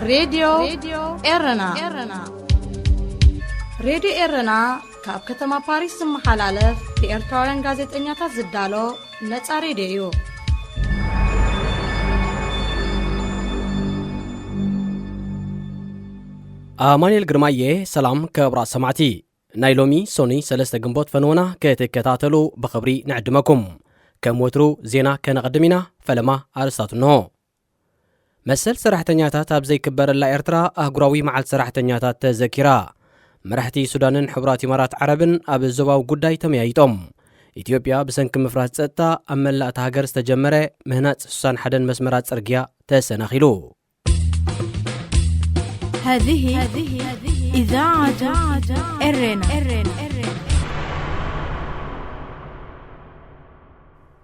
ሬድዮ ኤረና። ሬድዮ ኤረና ካብ ከተማ ፓሪስ ዝመሓላለፍ ብኤርትራውያን ጋዜጠኛታት ዝዳሎ ነጻ ሬድዮ እዩ። ኣማኑኤል ግርማየ። ሰላም ክቡራት ሰማዕቲ። ናይ ሎሚ ሶኒ ሰለስተ ግንቦት ፈነወና ክትከታተሉ ብኽብሪ ንዕድመኩም። ከም ወትሩ ዜና ከነቐድም ኢና። ፈለማ ኣርእስታቱ እንሆ። መሰል ሰራሕተኛታት ኣብ ዘይክበረላ ኤርትራ ኣህጉራዊ መዓልቲ ሰራሕተኛታት ተዘኪራ። መራሕቲ ሱዳንን ሕቡራት ኢማራት ዓረብን ኣብ ዞባዊ ጉዳይ ተመያይጦም። ኢትዮጵያ ብሰንኪ ምፍራስ ጸጥታ ኣብ መላእታ ሃገር ዝተጀመረ ምህናጽ ስሳን ሓደን መስመራት ጽርግያ ተሰናኺሉ። هذه إذاعة إرنا.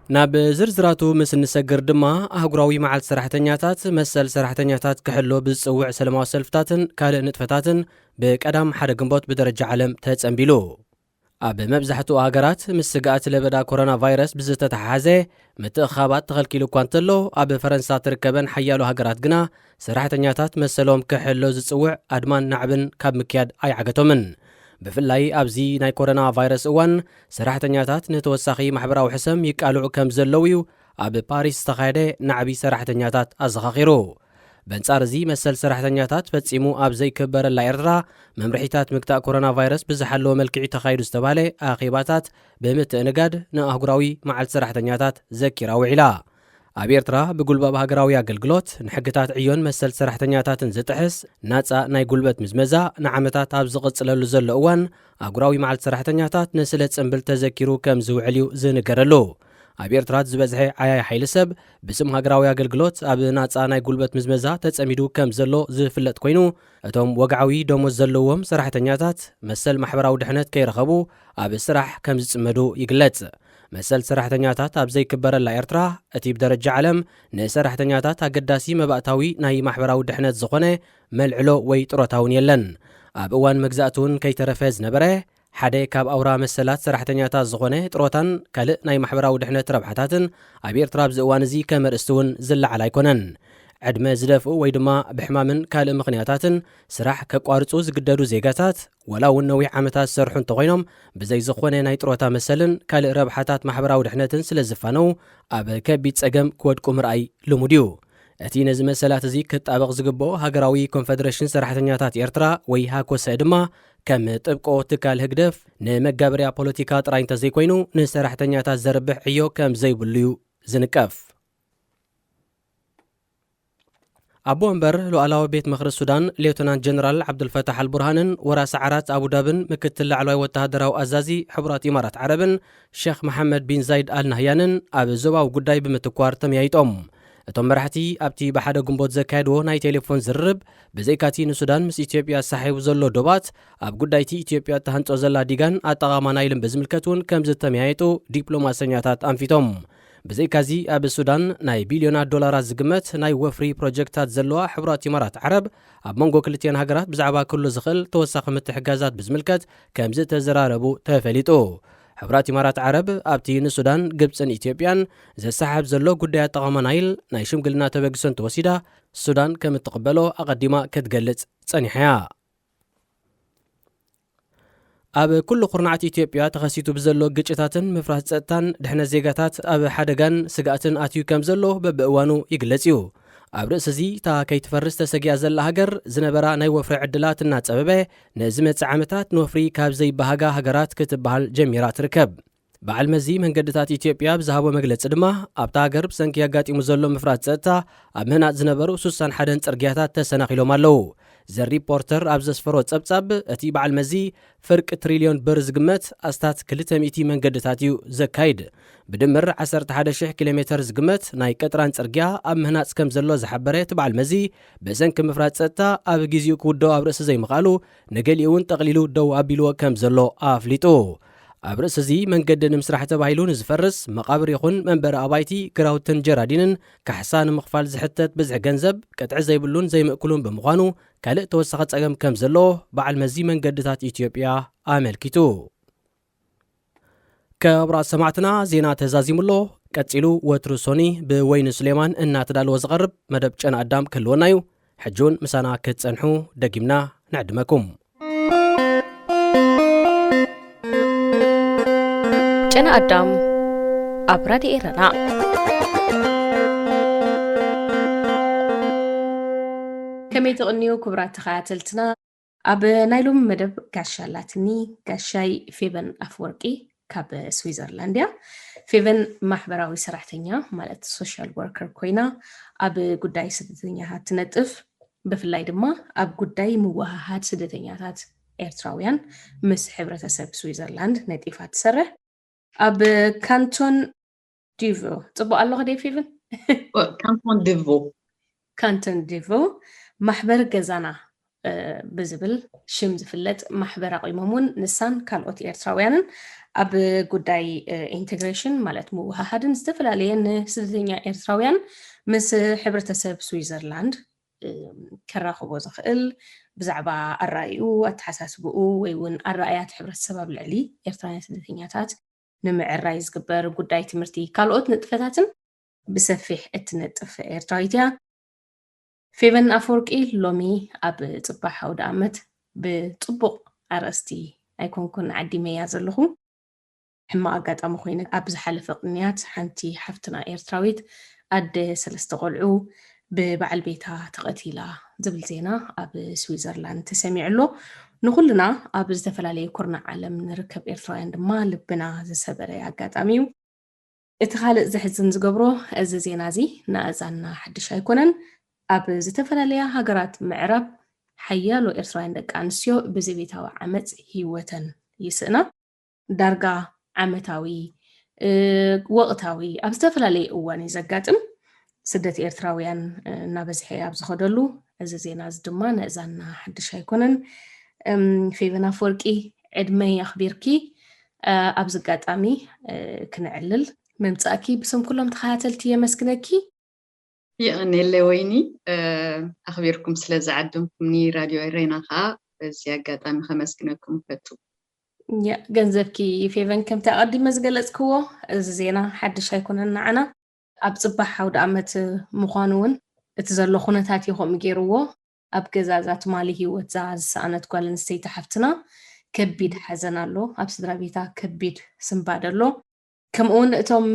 ናብ ዝርዝራቱ ምስ እንሰግር ድማ ኣህጉራዊ መዓልቲ ሰራሕተኛታት መሰል ሰራሕተኛታት ክሕሎ ብዝጽውዕ ሰላማዊ ሰልፍታትን ካልእ ንጥፈታትን ብቀዳም ሓደ ግንቦት ብደረጃ ዓለም ተጸንቢሉ። ኣብ መብዛሕትኡ ሃገራት ምስ ስግኣት ለበዳ ኮሮና ቫይረስ ብዝተተሓሓዘ ምትእኻባት ተኸልኪሉ እኳ እንተሎ፣ ኣብ ፈረንሳ ትርከበን ሓያሎ ሃገራት ግና ሰራሕተኛታት መሰሎም ክሕሎ ዝጽውዕ ኣድማን ናዕብን ካብ ምክያድ ኣይዓገቶምን። ብፍላይ ኣብዚ ናይ ኮሮና ቫይረስ እዋን ሰራሕተኛታት ንተወሳኺ ማሕበራዊ ሕሰም ይቃልዑ ከም ዘለዉ እዩ ኣብ ፓሪስ ዝተኻየደ ናዕቢ ሰራሕተኛታት ኣዘኻኺሩ። በንጻር እዚ መሰል ሰራሕተኛታት ፈጺሙ ኣብ ዘይክበረላ ኤርትራ፣ መምርሒታት ምግታእ ኮሮና ቫይረስ ብዝሓለወ መልክዕ ተኻይዱ ዝተባህለ ኣኼባታት ብምትእንጋድ ንኣህጉራዊ መዓልቲ ሰራሕተኛታት ዘኪራ ውዒላ። ኣብ ኤርትራ ብጉልባብ ሃገራዊ ኣገልግሎት ንሕግታት ዕዮን መሰል ሰራሕተኛታትን ዝጥሕስ ናጻ ናይ ጉልበት ምዝመዛ ንዓመታት ኣብ ዝቕጽለሉ ዘሎ እዋን፣ ኣህጉራዊ መዓልቲ ሰራሕተኛታት ንስለ ጽምብል ተዘኪሩ ከም ዝውዕል እዩ ዝንገረሉ። ኣብ ኤርትራ ዝበዝሐ ዓያይ ሓይሊ ሰብ ብስም ሃገራዊ ኣገልግሎት ኣብ ናጻ ናይ ጉልበት ምዝመዛ ተጸሚዱ ከም ዘሎ ዝፍለጥ ኮይኑ፣ እቶም ወግዓዊ ደሞዝ ዘለዎም ሰራሕተኛታት መሰል ማሕበራዊ ድሕነት ከይረኸቡ ኣብ ስራሕ ከም ዝጽመዱ ይግለጽ። መሰል ሰራሕተኛታት ኣብ ዘይክበረላ ኤርትራ፣ እቲ ብደረጃ ዓለም ንሰራሕተኛታት ኣገዳሲ መባእታዊ ናይ ማሕበራዊ ድሕነት ዝኾነ መልዕሎ ወይ ጥሮታ እውን የለን። ኣብ እዋን መግዛእቲ እውን ከይተረፈ ዝነበረ፣ ሓደ ካብ ኣውራ መሰላት ሰራሕተኛታት ዝኾነ ጥሮታን ካልእ ናይ ማሕበራዊ ድሕነት ረብሓታትን ኣብ ኤርትራ ኣብዚ እዋን እዚ ከም ኣርእስቲ እውን ዝለዓል ኣይኮነን። ዕድመ ዝደፍኡ ወይ ድማ ብሕማምን ካልእ ምኽንያታትን ስራሕ ከቋርጹ ዝግደዱ ዜጋታት፣ ዋላ እውን ነዊሕ ዓመታት ዝሰርሑ እንተኾይኖም፣ ብዘይ ዝኾነ ናይ ጥሮታ መሰልን ካልእ ረብሓታት ማሕበራዊ ድሕነትን ስለ ዝፋነው፣ ኣብ ከቢድ ጸገም ክወድቁ ምርኣይ ልሙድ እዩ። እቲ ነዚ መሰላት እዚ ክጣበቕ ዝግብኦ ሃገራዊ ኮንፈደሬሽን ሰራሕተኛታት ኤርትራ ወይ ሃኮሰ ድማ፣ ከም ጥብቆ ትካል ህግደፍ ንመጋበርያ ፖለቲካ ጥራይ እንተዘይኮይኑ፣ ንሰራሕተኛታት ዘርብሕ ዕዮ ከም ዘይብሉ እዩ ዝንቀፍ። ኣቦ ወንበር ሉዓላዊ ቤት ምኽሪ ሱዳን ሌውተናንት ጀነራል ዓብዱልፈታሕ ኣልቡርሃንን ወራሲ ዓራት ኣቡዳብን ምክትል ላዕለዋይ ወተሃደራዊ ኣዛዚ ሕቡራት ኢማራት ዓረብን ሸኽ መሓመድ ቢን ዛይድ ኣል ናህያንን ኣብ ዞባዊ ጉዳይ ብምትኳር ተመያይጦም። እቶም መራሕቲ ኣብቲ ብሓደ ግንቦት ዘካየድዎ ናይ ቴሌፎን ዝርርብ፣ ብዘይካቲ ንሱዳን ምስ ኢትዮጵያ ኣሳሒቡ ዘሎ ዶባት፣ ኣብ ጉዳይቲ ኢትዮጵያ እትሃንጾ ዘላ ዲጋን ኣጠቓቕማ ናይልን ብዝምልከት እውን ከም ዝተመያየጡ ዲፕሎማሰኛታት ኣንፊቶም። ብዘይካዚ ኣብ ሱዳን ናይ ቢልዮናት ዶላራት ዝግመት ናይ ወፍሪ ፕሮጀክታት ዘለዋ ሕቡራት ኢማራት ዓረብ፣ ኣብ መንጎ ክልቲአን ሃገራት ብዛዕባ ክህሉ ዝኽእል ተወሳኺ ምትሕግጋዛት ብዝምልከት ከም ዝተዘራረቡ ተፈሊጡ። ሕቡራት ኢማራት ዓረብ ኣብቲ ንሱዳን፣ ግብጽን ኢትዮጵያን ዘሰሓብ ዘሎ ጉዳይ ኣጠቓቕማ ናይል ናይ ሽምግልና ተበግሶ እንተወሲዳ፣ ሱዳን ከም እትቕበሎ ኣቐዲማ ክትገልጽ ጸኒሓ እያ። ኣብ ኩሉ ኩርናዓት ኢትዮጵያ ተኸሲቱ ብዘሎ ግጭታትን ምፍራስ ጸጥታን ድሕነት ዜጋታት ኣብ ሓደጋን ስግኣትን ኣትዩ ከም ዘሎ በብእዋኑ ይግለጽ እዩ። ኣብ ርእሲ እዚ፣ እታ ከይትፈርስ ተሰጊኣ ዘላ ሃገር፣ ዝነበራ ናይ ወፍሪ ዕድላት እናጸበበ፣ ንዝመጽእ ዓመታት ንወፍሪ ካብ ዘይበሃጋ ሃገራት ክትበሃል ጀሚራ ትርከብ። በዓል መዚ መንገድታት ኢትዮጵያ ብዝሃቦ መግለጺ ድማ፣ ኣብታ ሃገር ብሰንኪ ኣጋጢሙ ዘሎ ምፍራስ ጸጥታ፣ ኣብ ምህናጽ ዝነበሩ ስሳን ሓደን ጽርግያታት ተሰናኺሎም ኣለዉ። ዘ ሪፖርተር ኣብ ዘስፈሮ ጸብጻብ፣ እቲ በዓል መዚ ፍርቂ ትሪልዮን ብር ዝግመት ኣስታት ክልተ ሚእቲ መንገድታት እዩ ዘካይድ። ብድምር ዓሰርተ ሓደ ሺሕ ኪሎ ሜተር ዝግመት ናይ ቀጥራን ጽርግያ ኣብ ምህናጽ ከም ዘሎ ዝሓበረ እቲ በዓል መዚ፣ ብሰንኪ ምፍራስ ጸጥታ ኣብ ግዜኡ ክውደኦ ኣብ ርእሲ ዘይምኽኣሉ፣ ንገሊኡ እውን ጠቕሊሉ ደው ኣቢልዎ ከም ዘሎ ኣፍሊጡ። ኣብ ርእሲ እዚ፣ መንገዲ ንምስራሕ ተባሂሉ ንዝፈርስ መቓብር ይኹን መንበሪ ኣባይቲ፣ ግራውትን ጀራዲንን ካሕሳ ንምኽፋል ዝሕተት ብዝሒ ገንዘብ ቅጥዒ ዘይብሉን ዘይምእኩሉን ብምዃኑ፣ ካልእ ተወሳኺ ጸገም ከም ዘለዎ በዓል መዚ መንገድታት ኢትዮጵያ ኣመልኪቱ። ክቡራት ሰማዕትና፣ ዜና ተዛዚሙ ኣሎ። ቀጺሉ ወትሩ ሶኒ ብወይኒ ሱሌማን እናተዳለወ ዝቐርብ መደብ ጨና ኣዳም ክህልወና እዩ። ሕጂ እውን ምሳና ክትጸንሑ ደጊምና ንዕድመኩም። ጨና ኣዳም ኣብ ራድዮ ኤረና። ከመይ ትቕንዩ ክቡራት ተኸታተልትና? ኣብ ናይ ሎሚ መደብ ጋሻ ኣላትኒ። ጋሻይ ፌቨን ኣፍወርቂ ካብ ስዊዘርላንድ እያ። ፌቨን ማሕበራዊ ሰራሕተኛ ማለት ሶሻል ወርከር ኮይና ኣብ ጉዳይ ስደተኛታት ትነጥፍ። ብፍላይ ድማ ኣብ ጉዳይ ምውሃሃድ ስደተኛታት ኤርትራውያን ምስ ሕብረተሰብ ስዊዘርላንድ ነጢፋ ትሰርሕ። ኣብ ካንቶን ዲቮ፣ ጽቡቕ ኣለኹ ድየ ፌቨን? ካንቶን ዲቮ። ካንቶን ዲቮ ማሕበር ገዛና ብዝብል ሽም ዝፍለጥ ማሕበር ኣቑሞም እውን ንሳን ካልኦት ኤርትራውያንን ኣብ ጉዳይ ኢንቴግሬሽን ማለት ምውሃሃድን ዝተፈላለየ ንስደተኛ ኤርትራውያን ምስ ሕብረተሰብ ስዊዘርላንድ ከራኽቦ ዝኽእል ብዛዕባ ኣረኣይኡ፣ ኣተሓሳስብኡ ወይ እውን ኣረኣእያት ሕብረተሰብ ኣብ ልዕሊ ኤርትራውያን ስደተኛታት ንምዕራይ ዝግበር ጉዳይ ትምህርቲ፣ ካልኦት ንጥፈታትን ብሰፊሕ እትነጥፍ ኤርትራዊት እያ። ፌቨን ኣፈወርቂ ሎሚ ኣብ ጽባሕ ኣውደ ኣመት ብጽቡቕ ኣርእስቲ ኣይኮንኩን ዓዲመያ ዘለኹ። ሕማቕ ኣጋጣሚ ኮይነ ኣብ ዝሓለፈ ቅንያት ሓንቲ ሓፍትና ኤርትራዊት ኣደ ሰለስተ ቆልዑ ብበዓል ቤታ ተቐቲላ ዝብል ዜና ኣብ ስዊዘርላንድ ተሰሚዑ ኣሎ። ንኹልና ኣብ ዝተፈላለየ ኩርናዕ ዓለም ንርከብ ኤርትራውያን ድማ ልብና ዝሰበረ ኣጋጣሚ እዩ። እቲ ካልእ ዘሕዝን ዝገብሮ፣ እዚ ዜና እዚ ንኣእዛንና ሓድሽ ኣይኮነን። ኣብ ዝተፈላለያ ሃገራት ምዕራብ ሓያሎ ኤርትራውያን ደቂ ኣንስትዮ ብዘቤታዊ ዓመጽ ህይወተን ይስእና። ዳርጋ ዓመታዊ፣ ወቕታዊ፣ ኣብ ዝተፈላለየ እዋን እዩ ዘጋጥም። ስደት ኤርትራውያን እናበዝሐ ኣብ ዝኸደሉ፣ እዚ ዜና እዚ ድማ ነእዛና ሓድሽ ኣይኮነን። ፌቨን ኣፈወርቂ፣ ዕድመይ ኣኽቢርኪ ኣብዚ ኣጋጣሚ ክነዕልል ምምጻእኪ ብስም ኩሎም ተኸታተልቲ የመስግነኪ። የቐኔለ ወይኒ፣ ኣኽቢርኩም ስለ ዝዓደምኩምኒ ራድዮ ኤሬና ኸዓ በዚ ኣጋጣሚ ከመስግነኩም እፈቱ። ገንዘብኪ ፌቨን፣ ከምቲ ኣቐዲመ ዝገለጽክዎ፣ እዚ ዜና ሓድሽ ኣይኮነን ንዓና። ኣብ ጽባሕ ኣውደ ኣመት ምዃኑ እውን እቲ ዘሎ ኩነታት እዩ ከምኡ ገይርዎ። ኣብ ገዛ እዛ ትማሊ ህይወት እዛ ዝሰኣነት ጓል ኣንስተይቲ ሓፍትና ከቢድ ሓዘን ኣሎ። ኣብ ስድራ ቤታ ከቢድ ስንባደ ኣሎ። ከምኡ እውን እቶም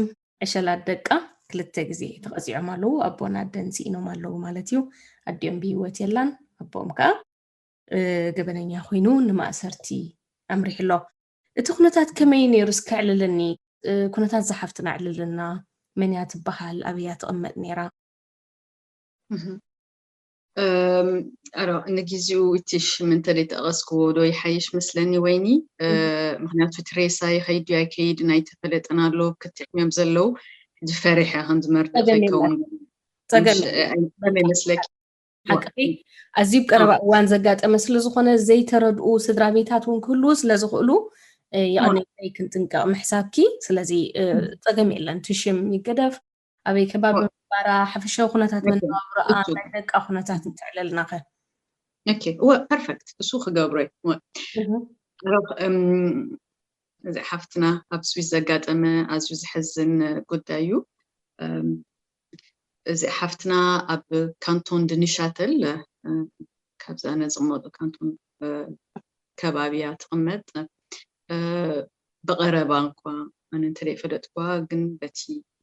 ዕሸላት ደቃ ክልተ ግዜ ተቐጺዖም ኣለዉ። ኣቦን ኣደን ስኢኖም ኣለዉ ማለት እዩ። ኣዲኦም ብህይወት የላን፣ ኣቦኦም ከኣ ገበነኛ ኮይኑ ንማእሰርቲ ኣምሪሑ ኣሎ። እቲ ኩነታት ከመይ ነይሩ? እስከ ኣዕልልኒ። ኩነታት እዛ ሓፍትና ኣዕልልና። መን እያ ትበሃል? ኣበይ እያ ትቕመጥ ነይራ? ኣሮ ንጊዜኡ እቲ ሽም እንተደይ ጠቐስክዎ ዶ ይሓይሽ መስለኒ ወይኒ? ምክንያቱ እቲ ሬሳ ይኸይድ ዩ ኣይከይድ ናይ ተፈለጠን ኣሎ ክትዕም እዮም ዘለዉ። ሕጂ ፈሪሐ ከምዚ መርድእ ከይከውን ጸገም መስለኪ? ሓቂ ኣዝዩ ቀረባ እዋን ዘጋጠመ ስለ ዝኾነ ዘይተረድኡ ስድራ ቤታት እውን ክህልዉ ስለ ዝኽእሉ የቐነለይ ክንጥንቀቕ ምሕሳብኪ። ስለዚ ጸገም የለን፣ እቲ ሽም ይገደፍ። ኣበይ ከባቢ ምንባራ፣ ሓፈሻዊ ኩነታት መነባብሮኣ፣ ናይ ደቃ ኩነታት እንተዕለልናኸ? ኦኬ፣ እወ ፐርፈክት፣ እሱ ክገብሮ እዩ። እወ። እህ። ኣረብ፣ እም፣ እዚ ሓፍትና ኣብ ስዊስ ዘጋጠመ ኣዝዩ ዘሕዝን ጉዳይ እዩ። እም፣ እዚ ሓፍትና ኣብ ካንቶን ድንሻተል፣ እ፣ ካብዚ ኣነ ዝቕመጦ ካንቶን፣ እ፣ ከባቢ እያ ትቕመጥ። እ፣ ብቐረባ እንኳ ኣነ እንተደይ ፈለጥኳ፣ ግን በቲ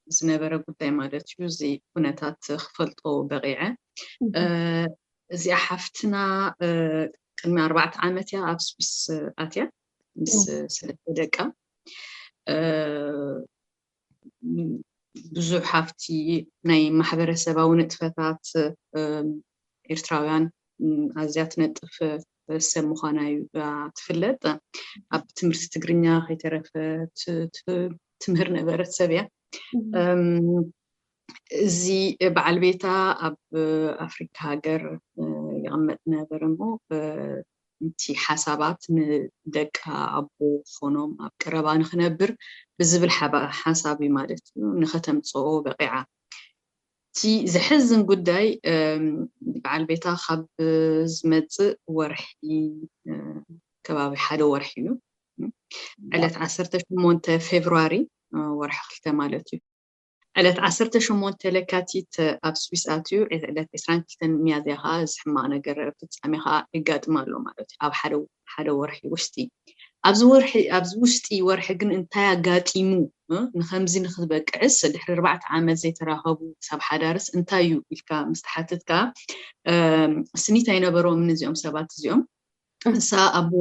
ዝነበረ ጉዳይ ማለት እዩ፣ እዚ ኩነታት ክፈልጦ በቒዐ። እህ። እ፣ እዚኣ ሓፍትና፣ እ፣ ቅድሚ ኣርባዕተ ዓመት እያ ኣብ ስዊስ ኣትያ ምስ እህ። ሰለስተ ደቃ። እ፣ ብዙሕ ሃፍቲ ናይ ማሕበረሰባዊ ንጥፈታት፣ እ፣ ኤርትራውያን፣ እ፣ ኣዝያ ትነጥፍ ሰብ ምዃና እዩ፣ እ፣ ትፍለጥ። ኣብ ትምህርቲ ትግርኛ ከይተረፈ ት-፣ ት-፣ ትምህር ነበረት ሰብ እያ። እም። እም፣ እዚ በዓል ቤታ ኣብ ኣፍሪካ ሃገር፣ እ፣ ይቕመጥ ነበረ እሞ፣ እ፣ እቲ ሓሳባት ንደቃ ኣቦ ክኾኖም ኣብ ቀረባ ንኽነብር ብዝብል ሓባ-፣ ሓሳብ እዩ ማለት እዩ ንኸተምጽኦ በቒዓ። እቲ ዘሕዝን ጉዳይ፣ እም፣ በዓል ቤታ ካብ ዝመጽእ ወርሒ፣ እ፣ ከባቢ ሓደ ወርሒ እዩ። ዕለት ዓሰርተ ሸሞንተ ፌብሩዋሪ፣ እ፣ ወርሒ ክልተ ማለት እዩ። ዕለት ዓሰርተ ሸሞንተ ለካቲት ኣብ ስዊስ ኣትዩ፣ ዕለት ዕስራን ክልተን ሚያዝያ ከዓ እዚ ሕማቕ ነገር ፍጻሜ ከዓ የጋጥም ኣሎ ማለት እዩ። ኣብ ሓደ ሓደ ወርሒ ውሽጢ ኣብዚ ወርሒ ኣብዚ ውሽጢ ወርሒ ግን እንታይ ኣጋጢሙ ንከምዚ ንክበቅዕስ ድሕሪ ኣርባዕተ ዓመት ዘይተራኸቡ ሰብ ሓዳርስ እንታይ እዩ ኢልካ ምስ ተሓትትካ፣ ስኒት ኣይነበሮም እዚኦም ሰባት እዚኦም። ንሳ ኣቦ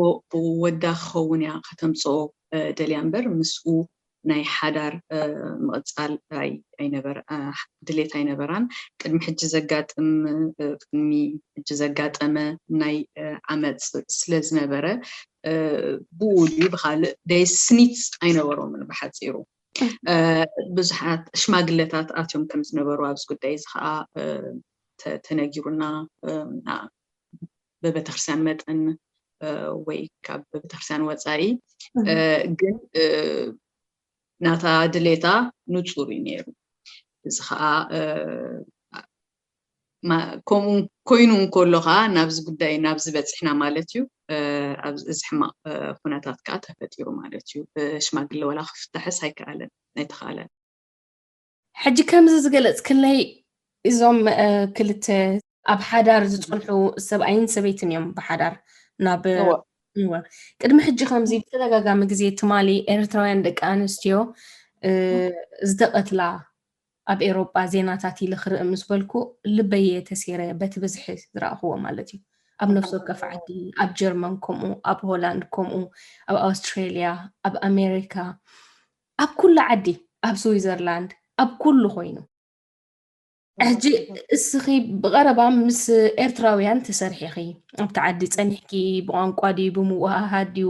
ወዳ ክኸውን እያ ከተምፅኦ ደልያ እምበር ምስኡ ናይ ሓዳር ምቕፃል ድሌት ኣይነበራን። ቅድሚ ሕጂ ዘጋጥም ቅድሚ ሕጂ ዘጋጠመ ናይ ዓመፅ ስለ ዝነበረ ብኡ ድዩ ብካልእ ደይ ስኒት ኣይነበሮምን ብሓፂሩ። ብዙሓት ሽማግለታት ኣትዮም ከም ዝነበሩ ኣብዚ ጉዳይ እዚ ከዓ ተነጊሩና ብቤተክርስትያን መጠን ወይ ካብ ቤተክርስትያን ወፃኢ ግን ናታ ድሌታ ንፁር እዩ ነይሩ። እዚ ከዓ ከምኡ ኮይኑ እንከሎ ከዓ ናብዚ ጉዳይ ናብዚ በፂሕና ማለት እዩ። እዚ ሕማቕ ኩነታት ከዓ ተፈጢሩ ማለት እዩ። ብሽማግለ ወላ ክፍታሕስ ኣይከኣለን ኣይተኸኣለን። ሕጂ ከምዚ ዝገለፅክለይ እዞም ክልተ ኣብ ሓዳር ዝፀንሑ ሰብኣይን ሰበይትን እዮም ብሓዳር ናብ ቅድሚ ሕጂ ከምዚ ብተደጋጋሚ ግዜ ትማሊ ኤርትራውያን ደቂ ኣንስትዮ ዝተቐትላ ኣብ ኤሮጳ ዜናታት ኢለ ክርኢ ምስ በልኩ ልበየ ተሲረ በቲ ብዝሒ ዝረእኽዎ ማለት እዩ። ኣብ ነፍሲ ወከፍ ዓዲ ኣብ ጀርመን ከምኡ ኣብ ሆላንድ ከምኡ ኣብ ኣውስትሬልያ ኣብ ኣሜሪካ ኣብ ኩሉ ዓዲ ኣብ ስዊዘርላንድ ኣብ ኩሉ ኮይኑ ሕጂ እስኺ ብቐረባ ምስ ኤርትራውያን ትሰርሒ ኢኺ። ኣብቲ ዓዲ ጸኒሕኪ ብቋንቋ ድዩ ብምውህሃድ ድዩ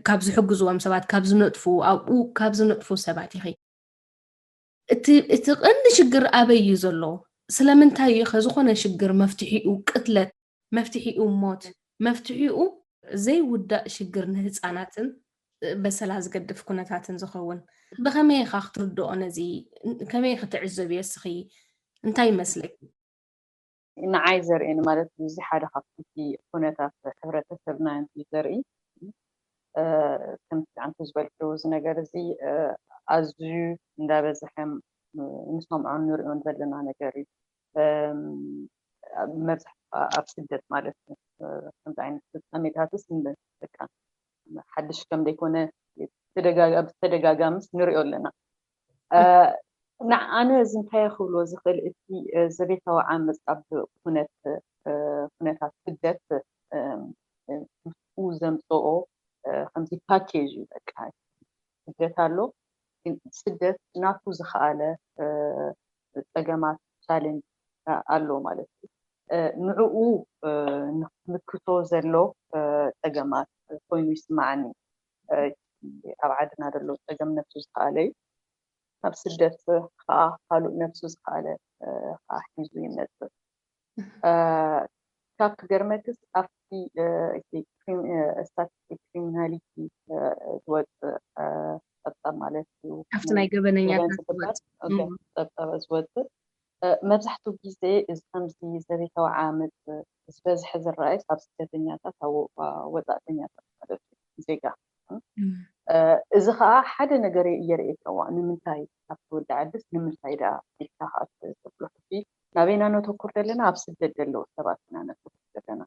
ካብ ዝሕግዝዎም ሰባት ካብ ዝነጥፉ ኣብኡ ካብ ዝነጥፉ ሰባት ኢኺ። እቲ ቀንዲ ሽግር ኣበይ እዩ ዘሎ? ስለምንታይ እዩ ከዝኾነ ሽግር መፍትሒኡ ቅትለት፣ መፍትሒኡ ሞት፣ መፍትሒኡ ዘይውዳእ ሽግር ንህፃናትን በሰላ ዝገድፍ ኩነታትን ዝኸውን? ብኸመይ ኢኻ ክትርድኦ ነዚ? ከመይ ክትዕዘብዮ እስኺ? እንታይ ይመስለኪ? ንዓይ ዘርእየኒ ማለት እዚ ሓደ ካብቲ ኩነታት ሕብረተሰብና እዩ ዘርኢ። ከምቲ ኣንቲ ዝበልክዎ እዚ ነገር እዚ ኣዝዩ እንዳበዝሐ ንሰምዖን ንሪኦን ዘለና ነገር እዩ። መብዛሕትኡ ኣብ ስደት ማለት እዩ። ከምዚ ዓይነት ፍጻሜታትስ በቃ ሓድሽ ከም ዘይኮነ ብተደጋጋምስ ንሪኦ ኣለና። ንዓነ እዚ እንታይ ክብሎ ዝኽእል እቲ ዘቤታዊ ዓመፅ ኣብ ኩነት ኩነታት ስደት ምስኡ ዘምፅኦ ከምዚ ፓኬጅ እዩ። በቃ ስደት ኣሎ፣ ግን ስደት ናቱ ዝኸኣለ ፀገማት ቻሌንጅ ኣሎ ማለት እዩ። ንዕኡ ንክምክቶ ዘሎ ፀገማት ኮይኑ ይስማዓኒ። ኣብ ዓድና ዘሎ ፀገም ነብሱ ዝኸኣለ እዩ። ኣብ ስደት ከዓ ካልእ ነብሱ ዝኸኣለ ከዓ ሒዙ ይመፅእ። ካብ ክገርመክስ ኣብቲ ስታቲስቲክ ክሪሚናሊቲ ዝወፅእ ፀብፃብ ማለት እዩ ኣብቲ ናይ ገበነኛታት ዝወፅእ ፀብፃብ ዝወፅእ መብዛሕትኡ ግዜ እዚ ከምዚ ዘቤታዊ ዓመፅ ዝበዝሐ ዝረኣይ ካብ ስደተኛታት ወፃእተኛታት ማለት እዩ ዜጋ። እዚ ከዓ ሓደ ነገር የርእየካ እዋ ንምንታይ ኣብ ተወዲ ዓድስ ንምንታይ ደኣ ኢልካ ከዓ ተብሎ ሕጂ ናበይና ነተኩር ዘለና ኣብ ስደት ዘለዉ ሰባት ኢና ነተኩር ዘለና።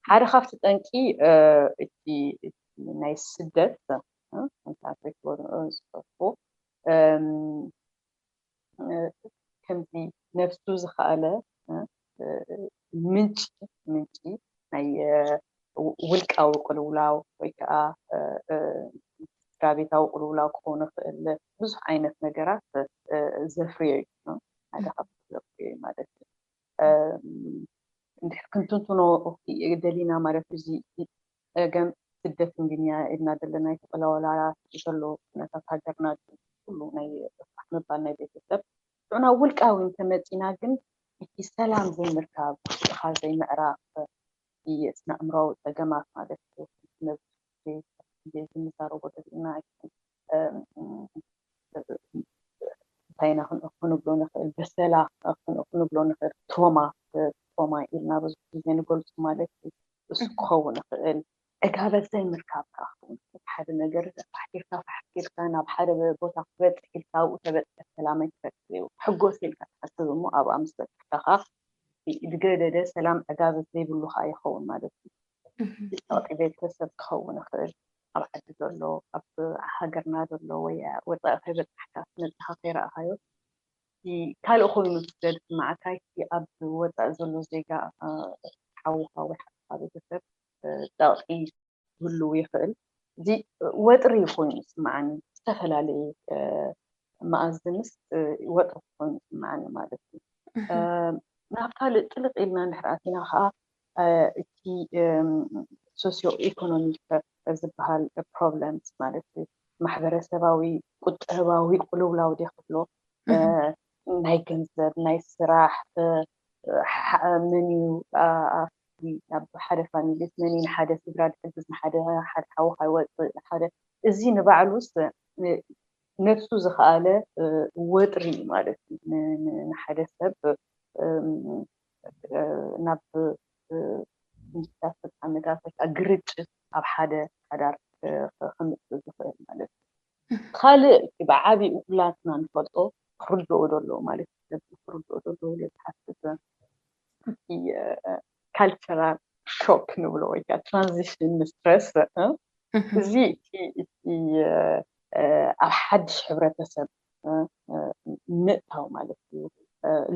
ሓደ ካብቲ ጠንቂ እቲ ናይ ስደት ዝጠፉ ከምዚ ነብሱ ዝኸኣለ ምንጪ ምንጪ ናይ ውልቃዊ ቅልውላው ወይ ከዓ ስድራ ቤታዊ ቅልውላው ክኸውን ይኽእል። ብዙሕ ዓይነት ነገራት ዘፍርዮ እዩ። ሓደ ካብቲ ዘፍርዮ እዩ ማለት እዩ። እንድሕር ክንትንትኖ ደሊና ማለት እዚ ፀገም ስደት እንግንያ ኢልና ዘለና ይተቀላወላ ዘሎ ኩነታት ሃገርና ኩሉ ናይ ፋሕ ምባል ናይ ቤተሰብ ሽዑ ናብ ውልቃዊ እንተመፂና ግን እቲ ሰላም ዘይምርካብ ውሽጥኻ ዘይምዕራፍ እቲ ስነ ኣእምራዊ ፀገማት ማለት ዝንዛረቦ ደሊና እንታይ ኢና ክንብሎ ንኽእል በሰላ ክንብሎ ንኽእል ትሮማ ትሮማ ኢልና ብዙሕ ግዜ ንገልፁ ማለት እዩ። እሱ ክኸውን ይኽእል ዕጋበት ዘይምርካብ ከዓ ክኸውን ይኽእል። ሓደ ነገር ፋሕኪርካ ፋሕኪርካ ናብ ሓደ ቦታ ክበፅሕ ኢልካ ኣብኡ ተበፅሐ ሰላም ኣይትረክብ እዩ። ሕጎስ ኢልካ ትሓስብ እሞ ኣብኣ ምስ በፅሕካ ከዓ ዝገደደ ሰላም ዕጋበት ዘይብሉ ከዓ ይኸውን ማለት እዩ። ጸቕጢ ቤተሰብ ክኸውን ይኽእል፣ ኣብ ዓዲ ዘሎ፣ ኣብ ሃገርና ዘሎ ወይ ወጻኢ ከይበጻሕካ መጺኻ ከይረኣኻዮ እቲ ካልእ ኮይኑ ስለ ዝስምዓካ እቲ ኣብ ወጻኢ ዘሎ ዜጋ ሓውኻ ወይ ሓፍትኻ ቤተሰብ ጸቕጢ ክህልው ይኽእል። እዚ ወጥሪ ኮይኑ ይስምዓኒ፣ ዝተፈላለየ መኣዝንስ ወጥሪ ኮይኑ ይስምዓኒ ማለት እዩ። ናብ ካልእ ጥልቕ ኢልና እንድሕር ኣቲና ከዓ እቲ ሶሲዮ ኢኮኖሚክ ዝበሃል ፕሮብለምስ ማለት ማሕበረሰባዊ ቁጠባዊ ቅልውላው ደ ክብሎ ናይ ገንዘብ ናይ ስራሕ መን እዩ ኣብ ሓደ ፋሚሊ መን እዩ ንሓደ ስድራ ድሕግዝ ንሓደ ሓደ ሓዊ ካይወፅእ ሓደ እዚ ንባዕሉስ ነብሱ ዝኸኣለ ወጥሪ እዩ ማለት እዩ። ንሓደ ሰብ ናብ ሚታት ዓመታት ግርጭት ኣብ ሓደ ሓዳር ከምፅእ ዝኽእል ማለት እዩ። ካልእ ብዓብኡ ኩላትና ንፈልጦ ክርድኦ ደለዎ ማለት እዩ። ክርድኦ ደለዎ ኢለ ዝሓስብ ካልቸራል ሾክ ንብሎ ወይ ከዓ ትራንዚሽን ስትረስ እዚ እቲ ኣብ ሓድሽ ሕብረተሰብ ምእታው ማለት እዩ።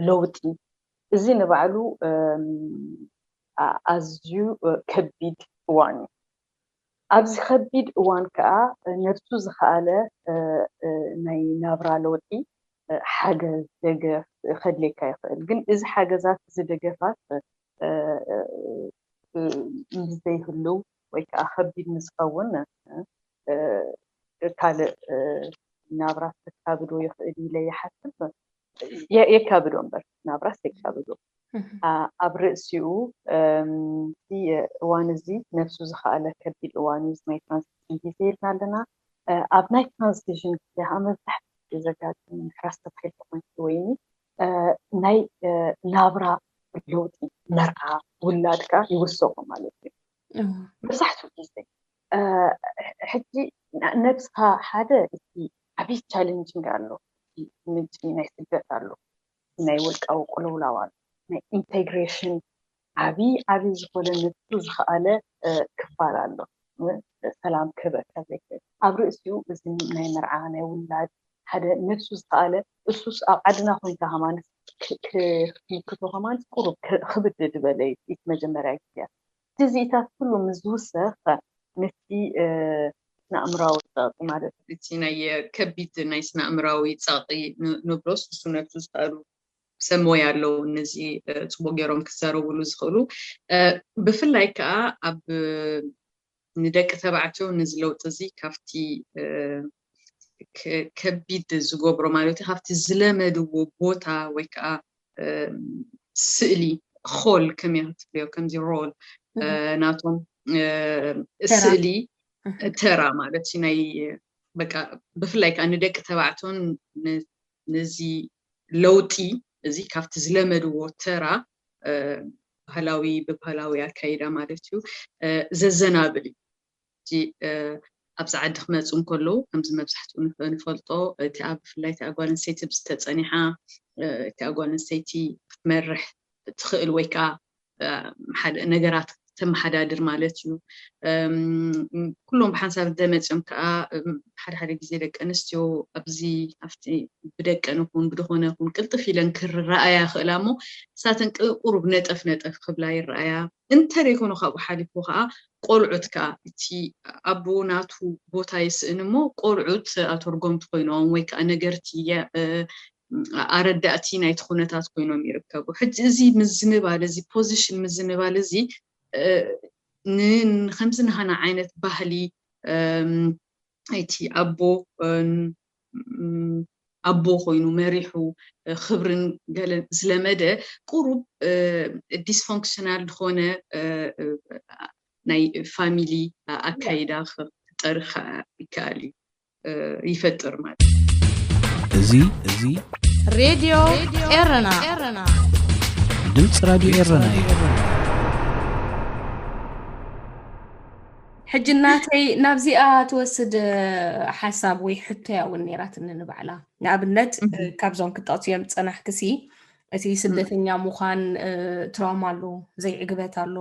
ለውጢ እዚ ንባዕሉ ኣዝዩ ከቢድ እዋን እዩ። ኣብዚ ከቢድ እዋን ከዓ ነብሱ ዝኸኣለ ናይ ናብራ ለውጢ ሓገዝ ደገፍ ከድልየካ ይኽእል። ግን እዚ ሓገዛት እዚ ደገፋት ምስ ዘይህልው ወይ ከዓ ከቢድ ምስ ኸውን ካልእ ናብራ ከካብዶ ይኽእል ኢለ ይሓስብ። የካብዶ እምበር ናብራስ የካብዶ። ኣብ ርእሲኡ እቲ እዋን እዚ ነብሱ ዝኸኣለ ከቢድ እዋን እዩ። ናይ ትራንዚሽን ግዜ ኢልና ኣለና። ኣብ ናይ ትራንዚሽን ግዜ ከዓ መብዛሕትኡ ግዜ ዘጋጥም ምሕራስ ተባሂልካ ኮይንኪ ወይኒ ናይ ናብራ ለውጢ መርዓ ውላድካ ይውሰኹ ማለት እዩ። መብዛሕትኡ ግዜ ሕጂ ነብስኻ ሓደ እቲ ዓብዪ ቻሌንጂንግ ኣሎ። ምንጪ ናይ ስደት ኣሎ፣ ናይ ውልቃዊ ቅልውላው ኣሎ፣ ናይ ኢንቴግሬሽን ዓብዪ ዓብዪ ዝኾነ ነብሱ ዝኸኣለ ክፋል ኣሎ። ሰላም ክህበካ ዘይክእል ኣብ ርእሲኡ እዚ ናይ መርዓ ናይ ውላድ ሓደ ነብሱ ዝኸኣለ እሱስ ኣብ ዓድና ኮይንካ ከማንስ ክትምክቶ ከማንስ ቁሩብ ክብድ ዝበለ እዩ። እቲ መጀመርያ ግዜያት እዚኢታት ኩሉ ምስ ዝውሰኽ ምስቲ ስነ ኣእምራዊ ጸቕጢ ማለት እዩ። እቲ ናይ ከቢድ ናይ ስነ ኣእምራዊ ጸቕጢ ንብሎስ እሱ ነብሱ ዝኸኣሉ ሰብ ሞያ ኣለዉ። ነዚ ጽቡቅ ገይሮም ክዛረብሉ ዝኽእሉ ብፍላይ ከዓ ኣብ ንደቂ ተባዕትዮ ነዚ ለውጢ እዚ ካብቲ ከቢድ ዝገብሮ ማለት እዩ ካብቲ ዝለመድዎ ቦታ ወይ ከዓ ስእሊ ኾል ከመይ ክትብልዮ ከምዚ ሮል ናቶም ስእሊ ተራ ማለት እዩ ናይ በቃ ብፍላይ ከዓ ንደቂ ተባዕትዮን ነዚ ለውጢ እዚ ካብቲ ዝለመድዎ ተራ ባህላዊ ብባህላዊ ኣካይዳ ማለት እዩ ዘዘናብል እዩ። ኣብዚ ዓዲ ክመፁ እንከለዉ ከምዚ መብዛሕትኡ ንፈልጦ እቲ ኣብ ብፍላይ እቲ ኣጓል ኣንስተይቲ ዝተፀኒሓ እቲ ኣጓል ኣንስተይቲ ክትመርሕ ትኽእል ወይ ከዓ ሓደ ነገራት ተመሓዳድር ማለት እዩ። ኩሎም ብሓንሳብ እንተመፅኦም ከዓ ሓደ ሓደ ግዜ ደቂ ኣንስትዮ ኣብዚ ኣብቲ ብደቀን ይኹን ብድኾነ ይኹን ቅልጥፍ ኢለን ክረኣያ ይኽእላ እሞ ንሳተን ቁሩብ ነጠፍ ነጠፍ ክብላ ይረኣያ። እንተደይኮነ ካብኡ ሓሊፉ ከዓ ቆልዑት ከዓ እቲ ኣቦ ናቱ ቦታ ይስእን እሞ ቆልዑት ኣተርጎምቲ ኮይኖም ወይ ከዓ ነገርቲ ኣረዳእቲ ናይቲ ኩነታት ኮይኖም ይርከቡ። ሕጂ እዚ ምዝንባል እዚ ፖዚሽን ምዝንባል እዚ ንከምዚ ንሃና ዓይነት ባህሊ እቲ ኣቦ ኣቦ ኮይኑ መሪሑ ክብርን ገለን ዝለመደ ቁሩብ ዲስፎንክሽናል ዝኾነ ናይ ፋሚሊ ኣካይዳ ክጠርእ ይከኣል እዩ ይፈጥር ማለት እዩ። እዚ እዚ ሬድዮ ኤረና ድምፂ ራድዮ ኤረና እዩ። ሕጂ እናተይ ናብዚኣ ትወስድ ሓሳብ ወይ ሕቶያ እውን ነይራትኒ ንባዕላ። ንኣብነት ካብዞም ክጠቕስዮም ዝጸናሕክሲ እቲ ስደተኛ ምዃን ትራውማ ኣሎ፣ ዘይዕግበት ኣሎ፣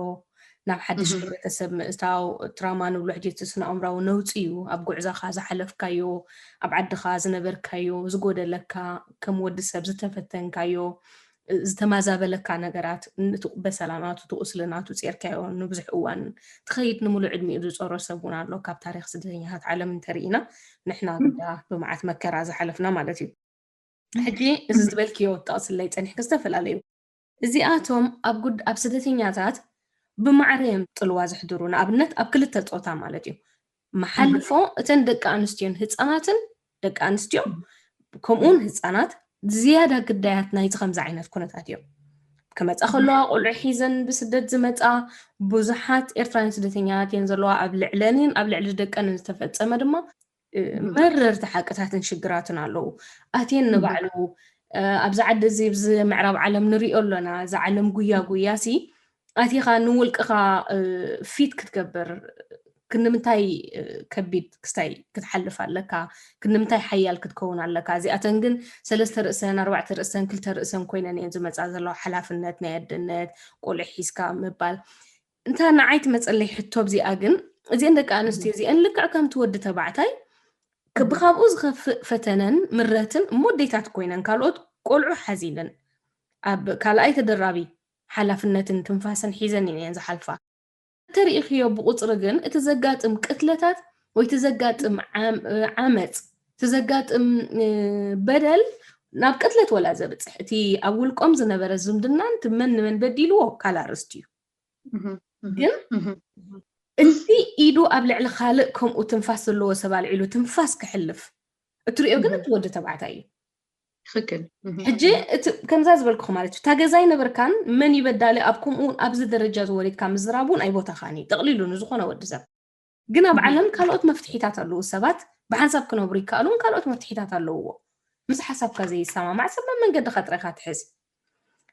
ናብ ሓድሽ ሕብረተሰብ ምእታው ትራውማ ንብሎ ሕጂ እቲ ስነ ኣእምራዊ ነውፂ እዩ። ኣብ ጉዕዞኻ ዝሓለፍካዮ፣ ኣብ ዓድኻ ዝነበርካዮ፣ ዝጎደለካ፣ ከም ወዲ ሰብ ዝተፈተንካዮ ዝተማዛበለካ ነገራት በሰላ ናቱ ትቑስሊ ናቱ ጼርካዮ ንብዙሕ እዋን ትኸይድ ንምሉእ ዕድሚኡ ዝፀሮ ሰብ እውን ኣሎ። ካብ ታሪክ ስደተኛታት ዓለም እንተርኢና ንሕና ግዳ ብመዓት መከራ ዝሓለፍና ማለት እዩ። ሕጂ እዚ ዝበልክዮ ጠቕስለይ ፀኒሕክ ዝተፈላለዩ እዚኣቶም ኣብ ጉድ ኣብ ስደተኛታት ብማዕረ እዮም ጥልዋ ዝሕድሩ። ንኣብነት ኣብ ክልተ ፆታ ማለት እዩ። መሓልፎ እተን ደቂ ኣንስትዮን ህፃናትን ደቂ ኣንስትዮ ከምኡውን ህፃናት ዝያዳ ግዳያት ናይዚ ከምዚ ዓይነት ኩነታት እዮም። ክመፃ ከለዋ ቆልዑ ሒዘን ብስደት ዝመፃ ብዙሓት ኤርትራውያን ስደተኛታት እየን ዘለዋ። ኣብ ልዕለንን ኣብ ልዕሊ ደቀንን ዝተፈፀመ ድማ መረርቲ ሓቅታትን ሽግራትን ኣለዉ። ኣትየን ንባዕሉ ኣብዚ ዓዲ እዚ ኣብዚ ምዕራብ ዓለም ንሪኦ ኣሎና። እዚ ዓለም ጉያ ጉያ ሲ ኣቲኻ ንውልቅኻ ፊት ክትገብር ክንምንታይ ከቢድ ክስታይ ክትሓልፍ ኣለካ? ክንምንታይ ሓያል ክትከውን ኣለካ? እዚኣተን ግን ሰለስተ ርእሰን ኣርባዕተ ርእሰን ክልተ ርእሰን ኮይነን እየን ዝመፃ ዘለዋ። ሓላፍነት ናይ ኣደነት ቆልዑ ሒዝካ ምባል እንታ ንዓይ ትመፀለይ ሕቶ ኣብዚኣ ግን እዚአን ደቂ ኣንስትዮ እዚአን ልክዕ ከምቲ ወዲ ተባዕታይ ብካብኡ ዝኸፍእ ፈተነን ምረትን እሞ ኣዴታት ኮይነን ካልኦት ቆልዑ ሓዚለን ኣብ ካልኣይ ተደራቢ ሓላፍነትን ትንፋስን ሒዘን እየን ዝሓልፋ። ተሪኢኽዮ ብቁፅሪ ግን እቲ ዘጋጥም ቅትለታት ወይ እቲ ዘጋጥም ዓመፅ እቲ ዘጋጥም በደል ናብ ቅትለት ወላ ዘብፅሕ እቲ ኣብ ውልቆም ዝነበረ ዝምድናን እቲ መን ንመን በዲልዎ ካልእ ኣርእስቲ እዩ። ግን እቲ ኢዱ ኣብ ልዕሊ ካልእ ከምኡ ትንፋስ ዘለዎ ሰብ ኣልዒሉ ትንፋስ ክሕልፍ እትሪኦ ግን እቲ ወዲ ተባዕታይ እዩ። ትኽክል። ሕጂ እቲ ከምዛ ዝበልኩኹ ማለት እዩ እታ ገዛ ኣይነበርካን መን ይበዳሊ ኣብ ከምኡ ኣብዚ ደረጃ ዝወሪድካ ምዝራብ እውን ኣይቦታኻን እዩ ጠቕሊሉ ንዝኾነ ወዲ ሰብ። ግን ኣብ ዓለም ካልኦት መፍትሒታት ኣለዉ። ሰባት ብሓንሳብ ክነብሩ ይከኣሉ እውን ካልኦት መፍትሒታት ኣለውዎ። ምስ ሓሳብካ ዘይሰማማዕ ሰብ መመንገድኻ ጥራይኻ ትሕዝ።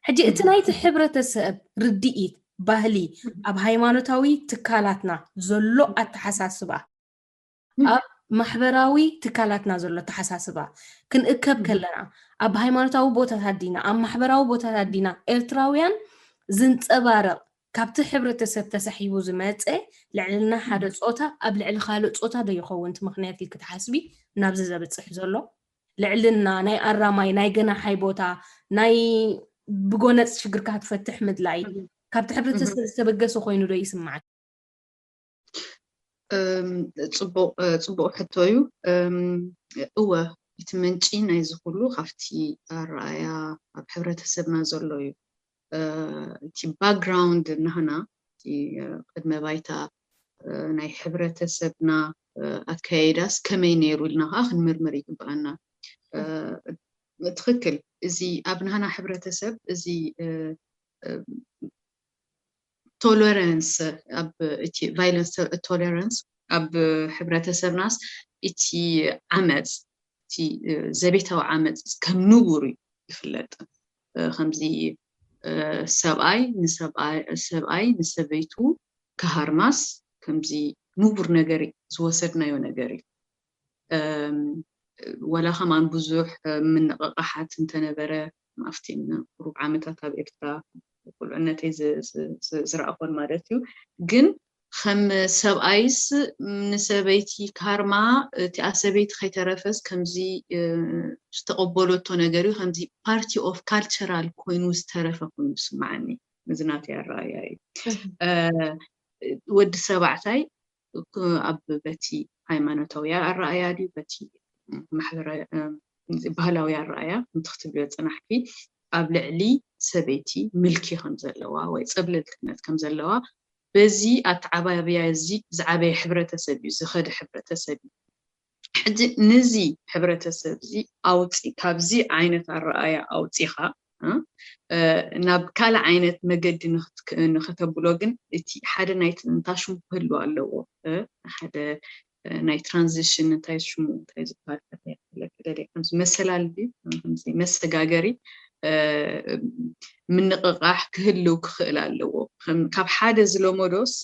ሕጂ እቲ ናይቲ ሕብረተሰብ ርድኢት፣ ባህሊ፣ ኣብ ሃይማኖታዊ ትካላትና ዘሎ ኣተሓሳስባ፣ ኣብ ማሕበራዊ ትካላትና ዘሎ ኣተሓሳስባ ክንእከብ ከለና ኣብ ሃይማኖታዊ ቦታታት ዲና ኣብ ማሕበራዊ ቦታታት ዲና ኤርትራውያን ዝንፀባረቕ ካብቲ ሕብረተሰብ ተሳሒቡ ዝመፀ ልዕልና ሓደ ፆታ ኣብ ልዕሊ ካልእ ፆታ ዶ ይኸውን እቲ ምኽንያት ኢልኪ ትሓስቢ ናብዚ ዘብፅሕ ዘሎ? ልዕልና ናይ ኣራማይ ናይ ገናሓይ ቦታ ናይ ብጎነፅ ሽግርካ ክትፈትሕ ምድላይ ካብቲ ሕብረተሰብ ዝተበገሰ ኮይኑ ዶ ይስምዓኪ? ጽቡቕ ሕቶ እዩ። እወ እቲ ምንጪ ናይዚ ኩሉ ካብቲ ኣረኣያ ኣብ ሕብረተሰብና ዘሎ እዩ። እቲ ባክግራውንድ ናህና እቲ ቅድመ ባይታ ናይ ሕብረተሰብና ኣካያይዳስ ከመይ ነይሩ ኢልና ከዓ ክንምርምር ይግብኣና። ትኽክል። እዚ ኣብ ናህና ሕብረተሰብ እዚ ቶለረንስ ኣብ እቲ ቫይለንስ ቶለረንስ ኣብ ሕብረተሰብናስ እቲ ዓመፅ እቲ ዘቤታዊ ዓመፅ ከም ንቡር እዩ ይፍለጥ። ከምዚ ሰብኣይ ንሰብኣይ ንሰበይቱ ክሃርማስ ከምዚ ንቡር ነገር ዝወሰድናዮ ነገር እዩ። ወላ ከማን ብዙሕ ምንቕቓሓት እንተነበረ ኣብቲ ቁሩብ ዓመታት ኣብ ኤርትራ ቁልዕነተይ ዝረኣኾን ማለት እዩ። ግን ከም ሰብኣይስ ንሰበይቲ ካርማ እቲኣ ሰበይቲ ከይተረፈስ ከምዚ ዝተቐበለቶ ነገር እዩ። ከምዚ ፓርቲ ኦፍ ካልቸራል ኮይኑ ዝተረፈ ኮይኑ ዝስምዓኒ። እዚ ናተይ ኣረኣያ እዩ። ወዲ ሰባዕታይ ኣብ በቲ ሃይማኖታዊ ኣረኣያ ድዩ በቲ ማሕበራዊ ባህላዊ ኣረኣያ ምትኽትብዮ ጽናሕኪ ኣብ ልዕሊ ሰበይቲ ምልኪ ከም ዘለዋ ወይ ጸብለልትነት ከም ዘለዋ በዚ ኣተዓባብያ እዚ ዝዓበየ ሕብረተሰብ እዩ ዝኸደ ሕብረተሰብ እዩ። ሕጂ ንዚ ሕብረተሰብ እዚ ኣውፂ ካብዚ ዓይነት ኣረኣያ ኣውፂኻ ናብ ካልእ ዓይነት መገዲ ንኸተብሎ ግን እቲ ሓደ ናይ ትንታሽሙ ክህልዎ ኣለዎ። ሓደ ናይ ትራንዚሽን እንታይ ሽሙ እንታይ ዝበሃል ፈለክ ደለ ከምዚ መሰላል ድዩ ከምዚ መሰጋገሪ ምንቕቓሕ ክህልው ክኽእል ኣለዎ። ካብ ሓደ ዝለመዶስ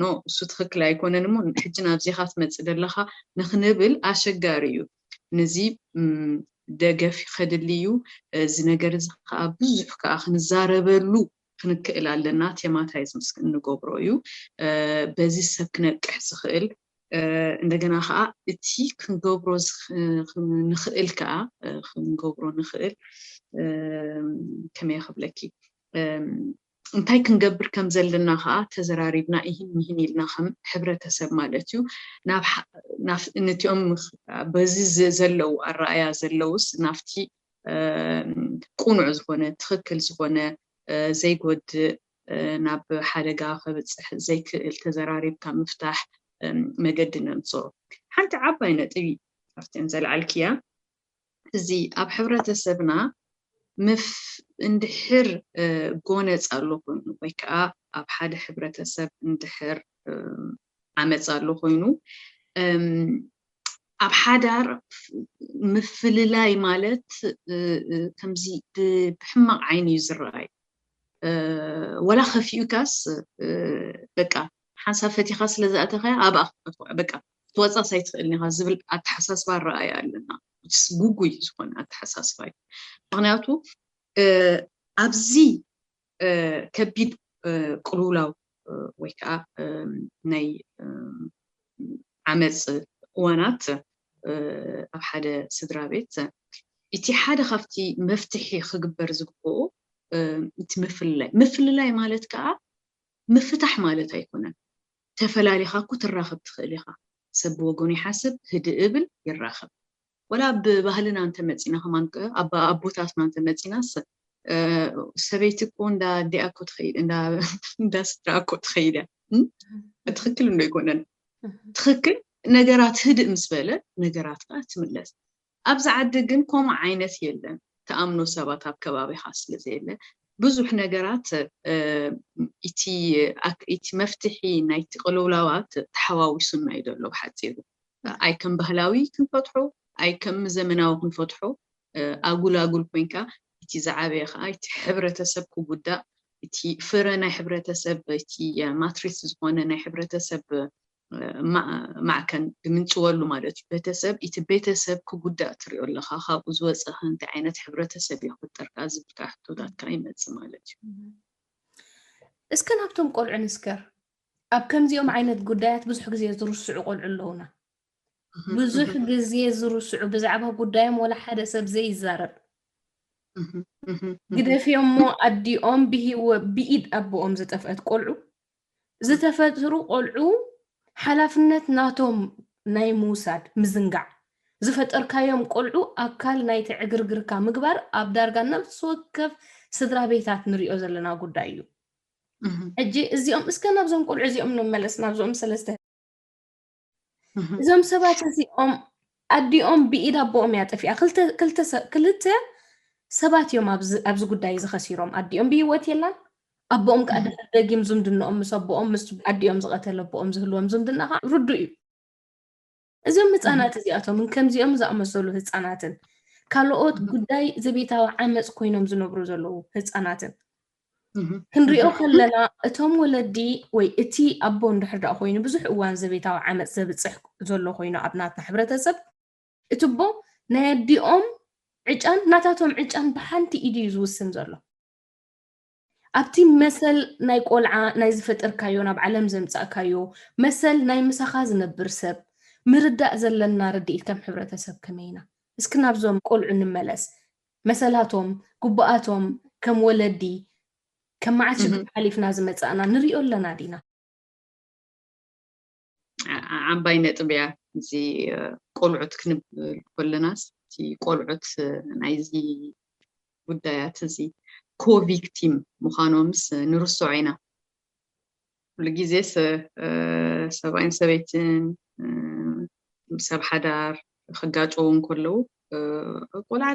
ኖ፣ እሱ ትኽክል ኣይኮነን እሞ ሕጂ ናብዚኻ ትመጽእ ዘለኻ ንክንብል ኣሸጋሪ እዩ። ነዚ ደገፍ ከድሊ እዩ። እዚ ነገር እዚ ከዓ ብዙሕ ከዓ ክንዛረበሉ ክንክእል ኣለና። ቴማታይዝ ምስ እንገብሮ እዩ በዚ ሰብ ክነቅሕ ዝኽእል። እንደገና ከዓ እቲ ክንገብሮ ንኽእል ከዓ ክንገብሮ ንኽእል ከመይ ክብለኪ እንታይ ክንገብር ከም ዘለና ከዓ ተዘራሪብና ይህን ይህን ኢልና ከም ሕብረተሰብ ማለት እዩ። ነቲኦም በዚ ዘለዉ ኣረኣያ ዘለውስ ናብቲ ቁኑዕ ዝኾነ ትኽክል ዝኾነ ዘይጎድእ ናብ ሓደጋ ከብፅሕ ዘይክእል ተዘራሪብካ ምፍታሕ መገዲ ነምፅኦ። ሓንቲ ዓባይ ነጥቢ ካብተን ዘልዓልክያ እዚ ኣብ ሕብረተሰብና ምፍ እንድሕር ጎነፅ ኣሎ ኮይኑ ወይ ከዓ ኣብ ሓደ ሕብረተሰብ እንድሕር ዓመፅ ኣሎ ኮይኑ ኣብ ሓዳር ምፍልላይ ማለት ከምዚ ብሕማቕ ዓይኒ እዩ ዝረኣይ። ወላ ከፊኡካስ በቃ ሓንሳብ ፈቲኻ ስለ ዝኣተኻያ ኣብኣ ክትወፅኣስ ኣይትኽእልን ኢኻ ዝብል ኣተሓሳስባ ኣረኣያ ኣለና። ጉጉይ ዝኾነ ኣተሓሳስባ እዩ። ምክንያቱ ኣብዚ ከቢድ ቅልውላው ወይ ከዓ ናይ ዓመፅ እዋናት ኣብ ሓደ ስድራ ቤት እቲ ሓደ ካብቲ መፍትሒ ክግበር ዝግብኦ እቲ ምፍልላይ ምፍልላይ ማለት ከዓ ምፍታሕ ማለት ኣይኮነን። ተፈላሊኻ እኮ ትራኸብ ትኽእል ኢኻ። ሰብ ብወገኑ ይሓስብ፣ ህድእ እብል፣ ይራኸብ። ወላ ብባህልና እንተመፂና ከማን ኣቦታትና እንተመፂናስ ሰበይቲ እኮ እንዳ ኣዲኣ እኮ ትኸይድ እንዳ ስድራ እኮ ትኸይድ እያ። ትኽክል እንዶ ኣይኮነን? ትኽክል ነገራት ህድእ ምስ በለ ነገራት ከዓ ትምለስ። ኣብዚ ዓዲ ግን ከምኡ ዓይነት የለን። ትኣምኖ ሰባት ኣብ ከባቢኻ ስለ ዘየለ ብዙሕ ነገራት እቲ እቲ መፍትሒ ናይቲ ቅልውላዋት ተሓዋዊሱና እዩ ዘሎ ብሓፂሩ። ኣይ ከም ባህላዊ ክንፈትሖ ኣይ ከም ዘመናዊ ክንፈትሖ ኣጉል ኣጉል ኮይንካ እቲ ዝዓበየ ከዓ እቲ ሕብረተሰብ ክጉዳእ እቲ ፍረ ናይ ሕብረተሰብ እቲ ማትሪስ ዝኾነ ናይ ሕብረተሰብ ማዕከን ብምንፅወሉ ማለት እዩ። ቤተሰብ እቲ ቤተሰብ ክጉዳእ ትሪኦ ኣለካ። ካብኡ ዝወፀ ከ እንታይ ዓይነት ሕብረተሰብ እዩ ክፍጠር ከዓ ዝብል ከዓ ሕቶታት ከዓ ይመፅእ ማለት እዩ። እስከ ናብቶም ቆልዑ ንስከር። ኣብ ከምዚኦም ዓይነት ጉዳያት ብዙሕ ግዜ ዝርስዑ ቆልዑ ኣለውና። ብዙሕ ግዜ ዝርስዑ ብዛዕባ ጉዳዮም ወላ ሓደ ሰብ ዘይዛረብ ግደፍዮ እሞ ኣዲኦም ብሂወ ብኢድ ኣቦኦም ዝጠፍአት ቆልዑ ዝተፈጥሩ ቆልዑ ሓላፍነት ናቶም ናይ ምውሳድ ምዝንጋዕ ዝፈጠርካዮም ቆልዑ ኣካል ናይቲ ዕግርግርካ ምግባር ኣብ ዳርጋ ነፍሲ ወከፍ ስድራ ቤታት ንሪኦ ዘለና ጉዳይ እዩ። ሕጂ እዚኦም እስከ ናብዞም ቆልዑ እዚኦም ንመለስ ናብዞም ሰለስተ እዞም ሰባት እዚኦም ኣዲኦም ብኢድ ኣቦኦም እያ ጠፊኣ። ክልተ ሰባት እዮም ኣብዚ ጉዳይ እዚ ከሲሮም። ኣዲኦም ብህይወት የላን። ኣቦኦም ከዓ ድሕሪ ደጊም ዝምድንኦም ምስ ኣቦኦም ምስ ኣዲኦም ዝቐተለ ኣቦኦም ዝህልዎም ዝምድና ከዓ ርዱእ እዩ። እዞም ህፃናት እዚኣቶምን ከምዚኦም ዝኣመሰሉ ህፃናትን ካልኦት ጉዳይ ዘቤታዊ ዓመፅ ኮይኖም ዝነብሩ ዘለዉ ህፃናትን ክንሪኦ ከለና እቶም ወለዲ ወይ እቲ ኣቦ እንድሕር ደኣ ኮይኑ ብዙሕ እዋን ዘቤታዊ ዓመፅ ዘብፅሕ ዘሎ ኮይኑ ኣብ ናትና ሕብረተሰብ እቲ ኣቦ ናይ ኣዲኦም ዕጫን ናታቶም ዕጫን ብሓንቲ ኢዱ እዩ ዝውስን ዘሎ። ኣብቲ መሰል ናይ ቆልዓ ናይ ዝፈጠርካዮ ናብ ዓለም ዘምፃእካዮ መሰል ናይ ምሳኻ ዝነብር ሰብ ምርዳእ ዘለና ርድኢት ከም ሕብረተሰብ ከመይ ኢና? እስኪ ናብዞም ቆልዑ ንመለስ። መሰላቶም፣ ግቡኣቶም ከም ወለዲ ከም መዓት ሽግር ሓሊፍና ዝመፃእና ንሪኦ ኣለና ዲና? ዓባይ ነጥብ እያ። እዚ ቆልዑት ክንብል ከለናስ እቲ ቆልዑት ናይዚ ጉዳያት እዚ ኮቪክቲም ምዃኖምስ ንርስዖ ኢና። ኩሉ ግዜስ ሰብኣይን ሰበይትን ሰብ ሓዳር ክጋጨዉ እንከለዉ ቆልዓ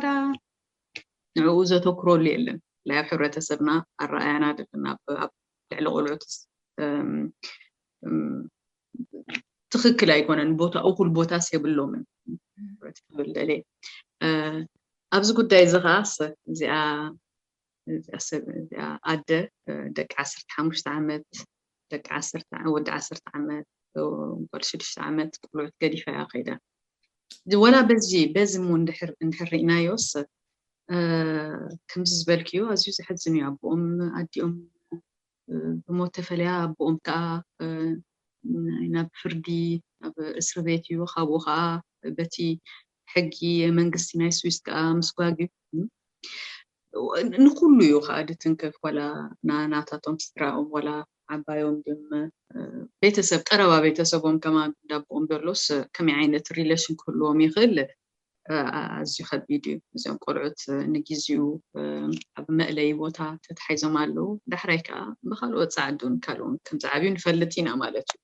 ንዕኡ ዘተኩረሉ የለን። ናይ ኣብ ሕብረተሰብና ኣረኣያና ደለና ኣብ ልዕሊ ቆልዑት ትኽክል ኣይኮነን። ቦታ እኩል ቦታስ የብሎምን ክብል ደልየ። ኣብዚ ጉዳይ እዚ ከዓ እዚኣ ሰብ እዚኣ ኣደ ደቂ ዓሰርተ ሓሙሽተ ዓመት ደቂ ዓሰርተ ወዲ ዓሰርተ ዓመት፣ ጓል ሽዱሽተ ዓመት ቆልዑት ገዲፋ እያ ከይዳ። ወላ በዚ በዚ እሞ እንድሕር እንድሕር ርኢናዮስ፣ ከምዚ ዝበልክዮ ኣዝዩ ዘሕዝን እዩ። ኣቦኦም ኣዲኦም ብሞት ተፈልያ፣ ኣቦኦም ከዓ ናብ ፍርዲ ናብ እስሪ ቤት እዩ። ካብኡ ከዓ በቲ ሕጊ መንግስቲ ናይ ስዊስ ከዓ ምስጓግ እዩ። ንኩሉ እዩ ከዓ ድትንክፍ፣ ዋላ ናታቶም ስድራኦም፣ ዋላ ዓባዮም ድም ቤተሰብ፣ ቀረባ ቤተሰቦም ከማን እንዳቦኦም ዘሎስ ከመይ ዓይነት relation ክህልዎም ይኽእል? ኣዝዩ ከቢድ እዩ። እዚኦም ቆልዑት ንግዜኡ ኣብ መእለይ ቦታ ተታሒዞም ኣለዉ። ዳሕራይ ከዓ ብካልኦት ፃዕዱን ካልኦን ከም ዝዓብዩ ንፈልጥ ኢና ማለት እዩ።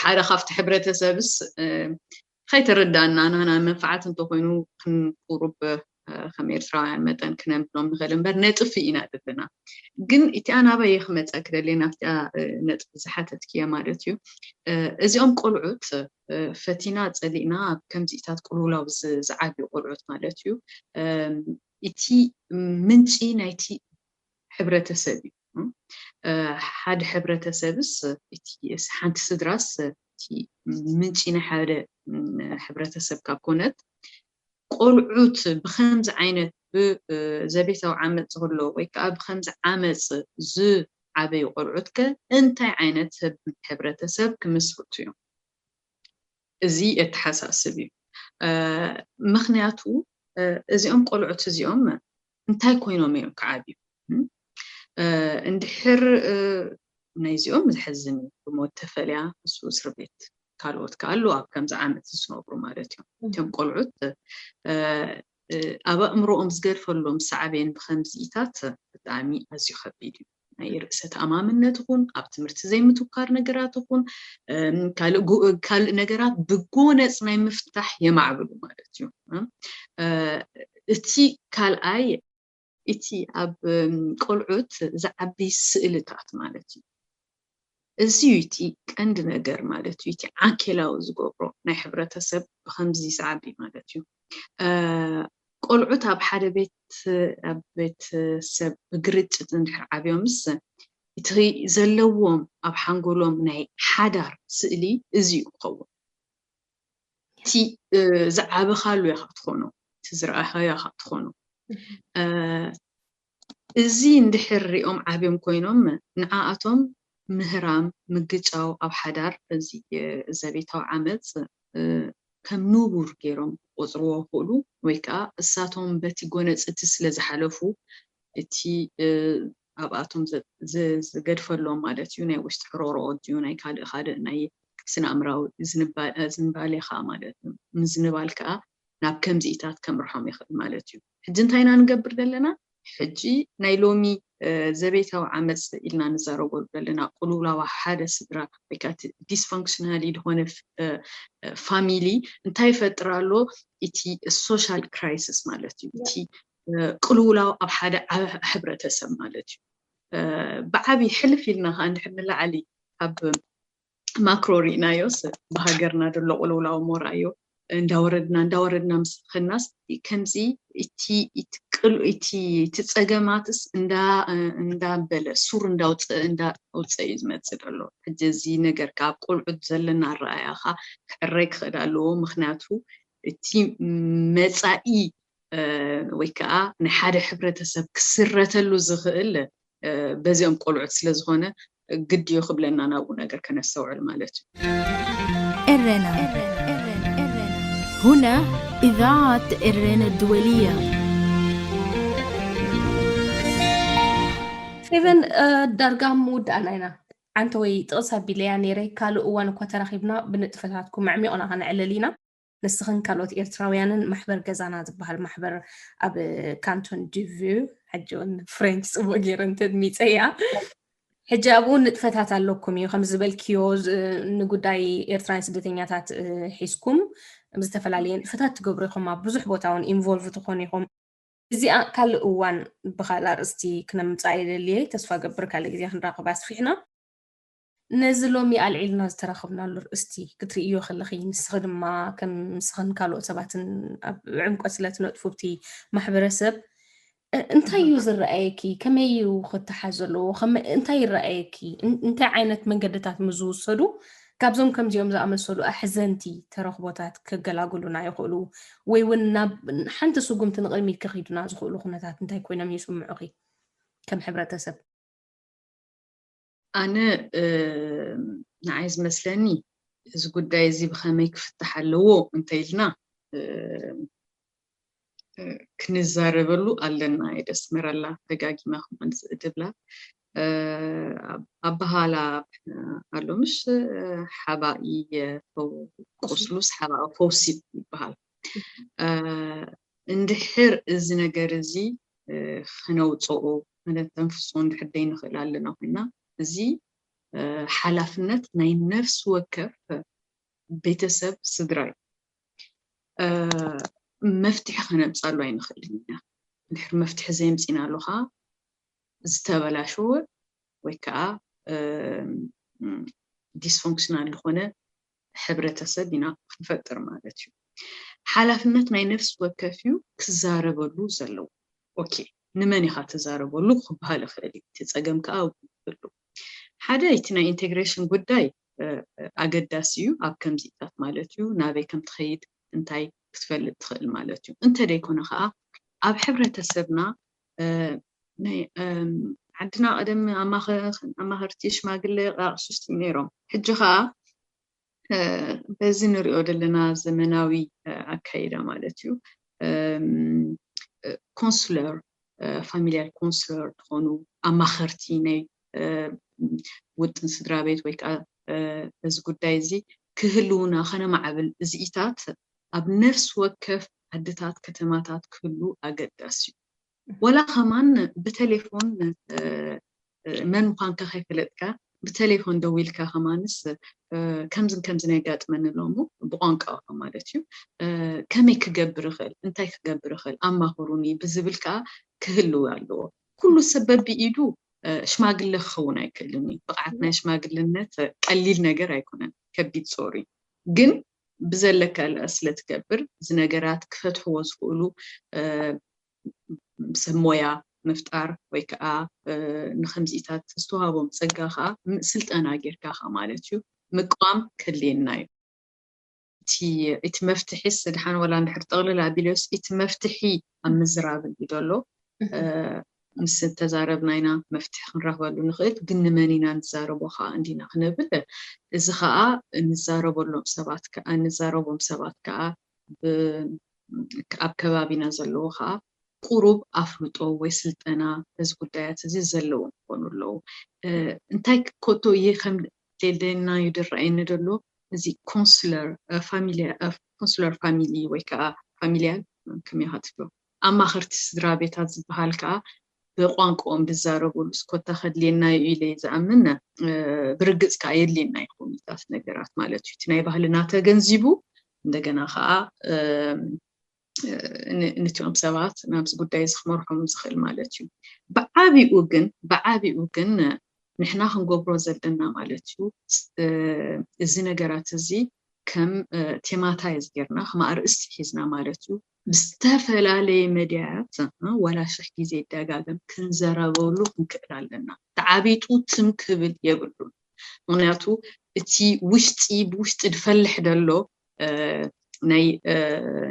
ሓደ ካብቲ ሕብረተሰብስ ከይተረዳእና ናና መንፋዓት እንተኮይኑ ክንቁሩብ ከም ኤርትራውያን መጠን ክነምሎም ንኽእል እምበር ነጥፊ ኢና ዘለና። ግን እቲኣ ናበይ ክመፀ ክደሊ ናብቲኣ ነጥፊ ዝሓተትክዮ ማለት እዩ። እዚኦም ቆልዑት ፈቲና ፀሊእና ኣብ ከምዚኢታት ቅልውላው ዝዓብዩ ቆልዑት ማለት እዩ። እቲ ምንጪ ናይቲ ሕብረተሰብ እዩ። ሓደ ሕብረተሰብስ፣ ሓንቲ ስድራስ እቲ ምንጪ ናይ ሓደ ሕብረተሰብ ካብ ኮነት፣ ቆልዑት ብከምዚ ዓይነት ብዘቤታዊ ዓመፅ ዝክሎ ወይ ከዓ ብከምዚ ዓመፅ ዝዓበዩ ቆልዑት ከ እንታይ ዓይነት ሕብረተሰብ ክምስርቱ እዮም? እዚ የተሓሳስብ እዩ። ምክንያቱ እዚኦም ቆልዑት እዚኦም እንታይ ኮይኖም እዮም ክዓብዩ? እንድሕር ናይዚኦም ዘሕዝን እዩ። ብሞት ተፈልያ፣ እሱ እስሪ ቤት፣ ካልኦት ከ ኣለዉ ኣብ ከምዚ ዓመት ዝነብሩ ማለት እዮም። እቶም ቆልዑት ኣብ ኣእምሮኦም ዝገድፈሎም ሳዕቤን ብከምዚኢታት ብጣዕሚ ኣዝዩ ከቢድ እዩ። ናይ ርእሰ ተኣማምነት ይኹን ኣብ ትምህርቲ ዘይምትኳር ነገራት ይኹን ካልእ ነገራት ብጎነፅ ናይ ምፍታሕ የማዕብሉ ማለት እዩ። እቲ ካልኣይ እቲ ኣብ ቆልዑት ዝዓቢ ስእልታት ማለት እዩ። እዚ እዩ እቲ ቀንዲ ነገር ማለት እዩ። እቲ ዓንኬላዊ ዝገብሮ ናይ ሕብረተሰብ ብከምዚ ዝዓቢ ማለት እዩ። ቆልዑት ኣብ ሓደ ቤት ኣብ ቤተሰብ ብግርጭት እንድሕር ዓብዮምስ እቲ ዘለዎም ኣብ ሓንጎሎም ናይ ሓዳር ስእሊ እዚ እዩ ክኸውን። እቲ ዝዓበኻሉ ኢኻ ትኾኖ፣ እቲ ዝረኣኻዮ ኢኻ ትኾኖ። እዚ እንድሕር ሪኦም ዓብዮም ኮይኖም ንዓኣቶም ምህራም፣ ምግጫው ኣብ ሓዳር፣ እዚ ዘቤታዊ ዓመፅ ከም ንቡር ገይሮም ክቆፅርዎ ይኽእሉ፣ ወይ ከዓ እሳቶም በቲ ጎነፂ እቲ ስለ ዝሓለፉ እቲ ኣብኣቶም ዝገድፈሎም ማለት እዩ ናይ ውሽጢ ሕሮሮ ድዩ ናይ ካልእ ካልእ ናይ ስነ ኣእምራዊ ዝንባሌ ከዓ ማለት እዩ። ምዝንባል ከዓ ናብ ከምዚኢታት ከምርሖም ይኽእል ማለት እዩ። ሕጂ እንታይ ኢና ንገብር ዘለና? ሕጂ ናይ ሎሚ ዘቤታዊ ዓመፅ ኢልና ንዛረበሉ ዘለና ቅልውላዋ ሓደ ስድራ ወይ ከዓ dysfunctionally ዝኾነ ፋሚሊ እንታይ ይፈጥር ኣሎ? እቲ social crisis ማለት እዩ። እቲ ቅልውላው ኣብ ሓደ ሕብረተሰብ ማለት እዩ። ብዓብዪ ሕልፍ ኢልና ከዓ እንድሕር ንላዕሊ ኣብ ማክሮ ርኢናዮስ ብሃገርና ዘሎ ቅልውላው ሞራዮ እንዳወረድና እንዳወረድና ምስ ከናስ ከምዚ እቲ ጸገማትስ እንዳበለ ሱር እንዳውፀ እንዳውፀ እዩ ዝመፅእ ዘሎ። ሕጂ እዚ ነገር ካብ ቆልዑት ዘለና ኣረኣያኻ ክዕረይ ክኽእል ኣለዎ። ምክንያቱ እቲ መፃኢ ወይ ከዓ ናይ ሓደ ሕብረተሰብ ክስረተሉ ዝኽእል በዚኦም ቆልዑት ስለ ዝኾነ ግድዮ ክብለና ናብኡ ነገር ከነስተውዕል ማለት እዩ። ኤረና ሁና ኢዛዓት ኤረና ድወልያ ፌቨን ዳርጋ ምውዳእና ኢና። ዓንተ ወይ ጥቕስ ኣቢለያ ነይረ። ካልእ እዋን እኳ ተራኺብና ብንጥፈታትኩም ኣዕሚቑና ከነዕልል ኢና። ንስኽን ካልኦት ኤርትራውያንን ማሕበር ገዛና ዝበሃል ማሕበር ኣብ ካንቶን ዲቪ፣ ሕጂ እውን ፍሬንች ጽቡቕ ገይረ እንተድሚጸያ፣ ሕጂ ኣብኡ ንጥፈታት ኣለኩም እዩ ከም ዝበልክዮ፣ ንጉዳይ ኤርትራውያን ስደተኛታት ሒዝኩም ዝተፈላለየ ንጥፈታት ትገብሩ ኢኹም። ኣብ ብዙሕ ቦታ እውን ኢንቮልቭ ትኾኑ ኢኹም። እዚኣ ካልእ እዋን ብኻልእ ኣርእስቲ ክነምጽኣ ይደልየ። ተስፋ ገብር ካልእ ግዜ ክንራኸብ ኣስፊሕና። ነዚ ሎሚ ኣልዒልና ዝተራኸብናሉ ኣርእስቲ ክትርእዮ ከለኺ፣ ንስኺ ድማ ከም ንስኽን ካልኦት ሰባትን ኣብ ዕምቆት ስለ ትነጥፉ ኣብቲ ማሕበረሰብ፣ እንታይ እዩ ዝረኣየኪ? ከመይ እዩ ክተሓዝ ዘለዎ? እንታይ ይረኣየኪ? እንታይ ዓይነት መንገድታት ምዝውሰዱ ካብዞም ከምዚኦም ዝኣመሰሉ ኣሕዘንቲ ተረኽቦታት ክገላግሉና ይኽእሉ? ወይ እውን ናብ ሓንቲ ስጉምቲ ንቕድሚት ክኺዱና ዝኽእሉ ኩነታት እንታይ ኮይኖም ይስምዑኺ ከም ሕብረተሰብ? ኣነ ንዓይ ዝመስለኒ፣ እዚ ጉዳይ እዚ ብኸመይ ክፍታሕ ኣለዎ እንተኢልና፣ ክንዛረበሉ ኣለና። የደስመረላ ደጋጊመ ክመልስ እድብላ ኣበሃላ ኣሎ፣ ምሽ ሓባኢ ቁስሉስ ሓባኢ ፈውሲ ይበሃል። እንድሕር እዚ ነገር እዚ ክነውፅኦ፣ ክነተንፍሶ እንድሕር ዘይንኽእል ኣለና ኮይና፣ እዚ ሓላፍነት ናይ ነፍሲ ወከፍ ቤተሰብ፣ ስድራ እዩ። መፍትሒ ከነምፃሉ ኣይንኽእልን ኢና። እንድሕር መፍትሒ ዘየምፂና ኣሎ ከዓ ዝተበላሸወ ወይ ከዓ dysfunctional ዝኾነ ሕብረተሰብ ኢና ክንፈጥር ማለት እዩ። ሓላፍነት ናይ ነፍሲ ወከፍ እዩ ክዛረበሉ ዘለዎ። ኦኬ፣ ንመን ኢኻ ትዛረበሉ ክበሃል ይኽእል እዩ። እቲ ፀገም ከዓ ይህሉ። ሓደ፣ እቲ ናይ ኢንቴግሬሽን ጉዳይ ኣገዳሲ እዩ። ኣብ ከምዚታት ማለት እዩ፣ ናበይ ከም ትኸይድ እንታይ ክትፈልጥ ትኽእል ማለት እዩ። እንተደይኮነ ከዓ ኣብ ሕብረተሰብና ናይ ዓድና ቀደም ኣማኸርቲ ሽማግለ ኣቕሽሽቲ ነይሮም። ሕጂ ከዓ በዚ ንሪኦ ዘለና ዘመናዊ ኣካይዳ ማለት እዩ፣ ኮንስለር፣ ፋሚልያል ኮንስለር ዝኾኑ ኣማኸርቲ ናይ ውጥን ስድራ ቤት ወይ ከዓ በዚ ጉዳይ እዚ ክህልውና ከነማዕብል እዚኢታት ኣብ ነፍሲ ወከፍ ዓድታት፣ ከተማታት ክህሉ ኣገዳሲ እዩ። ወላ ከማን ብቴሌፎን መን ምዃንካ ከይፈለጥካ ብቴሌፎን ደዊልካ ከማንስ ከምዝን ከምዝን የጋጥመኒ ኣሎ እሞ ብቋንቋ ማለት እዩ፣ ከመይ ክገብር እኽእል፣ እንታይ ክገብር እኽእል ኣማኽሩኒ ብዝብል ከዓ ክህልው ኣለዎ። ኩሉ ሰብ በብኢዱ ሽማግለ ክኸውን ኣይክእልን እዩ። ብቕዓት ናይ ሽማግልነት ቀሊል ነገር ኣይኮነን፣ ከቢድ ጾር እዩ። ግን ብዘለካ ስለ ትገብር እዚ ነገራት ክፈትሕዎ ዝኽእሉ ሰብ ሞያ ምፍጣር ወይ ከዓ ንከምዚኢታት ዝተዋሃቦም ፀጋ ከዓ ስልጠና ጌርካ ከዓ ማለት እዩ ምቋም ከድልየና እዩ። እቲ መፍትሒስ ድሓን ወላ እንድሕር ጠቕልል ኣቢለዮስ እቲ መፍትሒ ኣብ ምዝራብ እዩ ዘሎ። ምስ ተዛረብና ኢና መፍትሒ ክንረኽበሉ ንኽእል፣ ግን ንመን ኢና ንዛረቦ ከዓ እንዲና ክንብል፣ እዚ ከዓ ንዛረበሎም ሰባት ከዓ ንዛረቦም ሰባት ከዓ ኣብ ከባቢና ዘለዎ ከዓ ቁሩብ ኣፍልጦ ወይ ስልጠና በዚ ጉዳያት እዚ ዘለዎም ክኾኑ ኣለዉ። እንታይ ኮቶ እየ ከም ደልደልና እዩ ድረኣየኒ ደሎ እዚ ኮንስለር ፋሚሊ ኮንስለር ፋሚሊ ወይ ከዓ ፋሚልያል ከመይ ኢኻ ትብሎ ኣማኸርቲ ስድራ ቤታት ዝበሃል ከዓ ብቋንቋኦም ዝዛረቡሉ ስኮታ ከድልየና እዩ ኢለ ዝኣምን። ብርግፅ ከዓ የድልየና እዩ ኮሚታት ነገራት ማለት እዩ። እቲ ናይ ባህልና ተገንዚቡ እንደገና ከዓ ነቲኦም ሰባት ናብዚ ጉዳይ እዚ ክመርሖም ዝኽእል ማለት እዩ። ብዓቢኡ ግን ብዓቢኡ ግን ንሕና ክንገብሮ ዘለና ማለት እዩ እዚ ነገራት እዚ ከም ቴማታይዝ ጌርና ከም ኣርእስቲ ሒዝና ማለት እዩ ብዝተፈላለየ መድያት ዋላ ሽሕ ግዜ ይደጋገም ክንዘረበሉ ክንክእል ኣለና። ተዓቢጡ ትም ክብል የብሉን። ምክንያቱ እቲ ውሽጢ ብውሽጢ ዝፈልሕ ዘሎ ናይ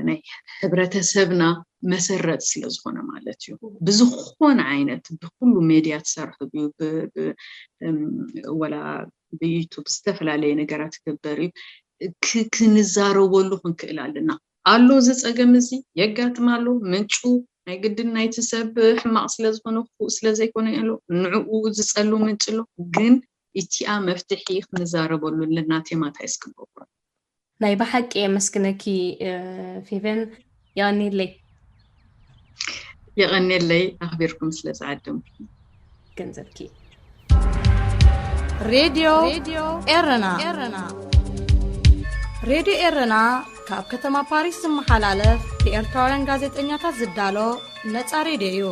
ናይ ሕብረተሰብና መሰረት ስለ ዝኾነ ማለት እዩ። ብዝኾነ ዓይነት ብኩሉ ሜድያ ትሰርሑ ድዩ፣ ወላ ብዩቱብ ዝተፈላለየ ነገራት ትግበር እዩ፣ ክንዛረበሉ ክንክእል ኣለና። ኣሎ እዚ ፀገም እዚ የጋጥም ኣሎ። ምንጩ ናይ ግድን ናይቲ ሰብ ሕማቕ ስለ ዝኾነ ክፉእ ስለ ዘይኮነ ኣሎ ንዕኡ ዝፀሉ ምንጭ ኣሎ። ግን እቲኣ መፍትሒ ክንዛረበሉ ኣለና። ቴማታይስ ክንገብሮ ናይ ብሓቂ የመስግነኪ ፌቨን፣ የቐኒለይ። የቐኒለይ ኣኽቢርኩም ስለ ዝዓደምኩ። ገንዘብኪ። ሬድዮ ኤረና። ሬድዮ ኤረና ካብ ከተማ ፓሪስ ዝመሓላለፍ ብኤርትራውያን ጋዜጠኛታት ዝዳሎ ነጻ ሬድዮ እዩ።